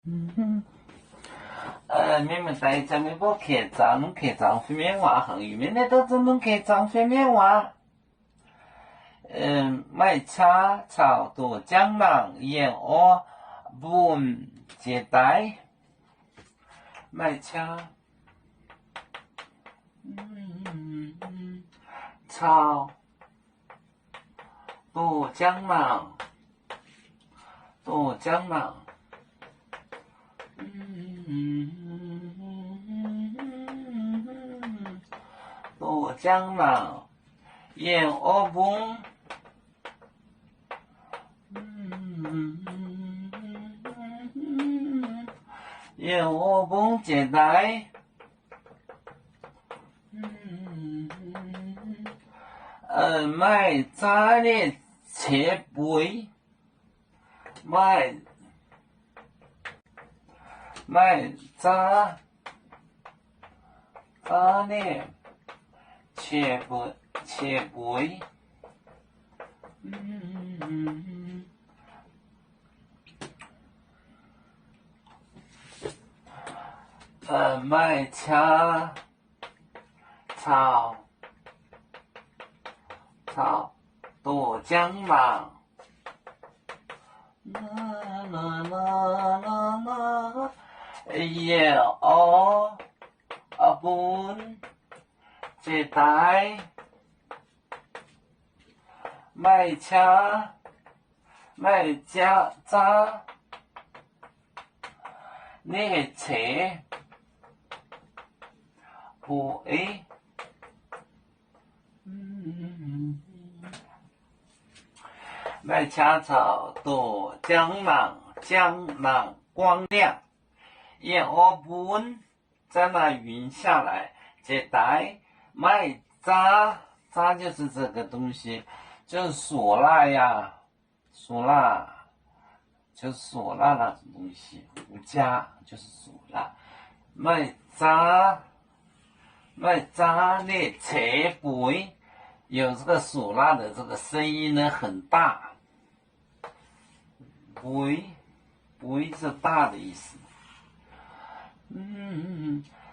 Mienh muoz-doic, ih zanc mbuo kec zaangc, lungh kec zaangc fai mienh waac, hnangv yie mienh naaiv duqv zuqc lungh kec zaangc fai mienh waac. Maaih qaqv caux doqc jangv mangc yiem orv mbun jiex daaih. Maaih qaqv caux doqc jangv mangc, doqc jangv mangc, doqc jangv mangc yiem orv mbun. Yiem orv mbun jiex daaih. Maaih zaav ninh ceix bueix. Maaih, maaih zaav, zaav ninh ceix bueix, ceix bueix. Maaih qaqv caux, caux doqc jangv mangc yiem orv mbun jiex daaih. Maaih qaqv, maaih zaav ninh ceix bueix. Maaih qaqv caux doqc jangv mangc, jangv mangc 光亮, yiem orv mbun, 在那云下来, jiex daaih. Maaih zaav, 渣就是这个东西，就是唢呐呀，唢呐，就是唢呐那种东西，胡笳就是唢呐。Maaih zaav, maaih zaav ninh ceix bueix, 有这个唢呐的这个声音呢很大。 Bueix, bueix 是大的意思。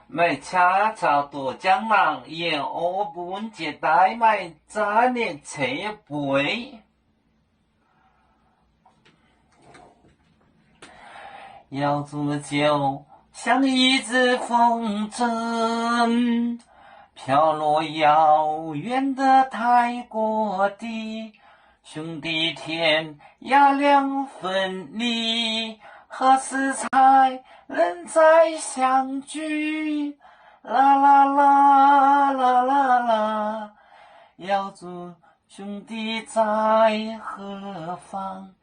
Maaih qaqv caux doqc jangv mangc yiem orv mbun jiex daaih, maaih zaav ninh ceix bueix. 要阻止风筝飘落遥远的泰国地，兄弟天涯两分离，何时才能再相聚？啦啦啦，啦啦啦，要阻 兄弟在何方？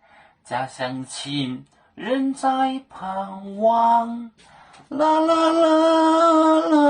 家乡亲人在盼望。啦啦啦啦。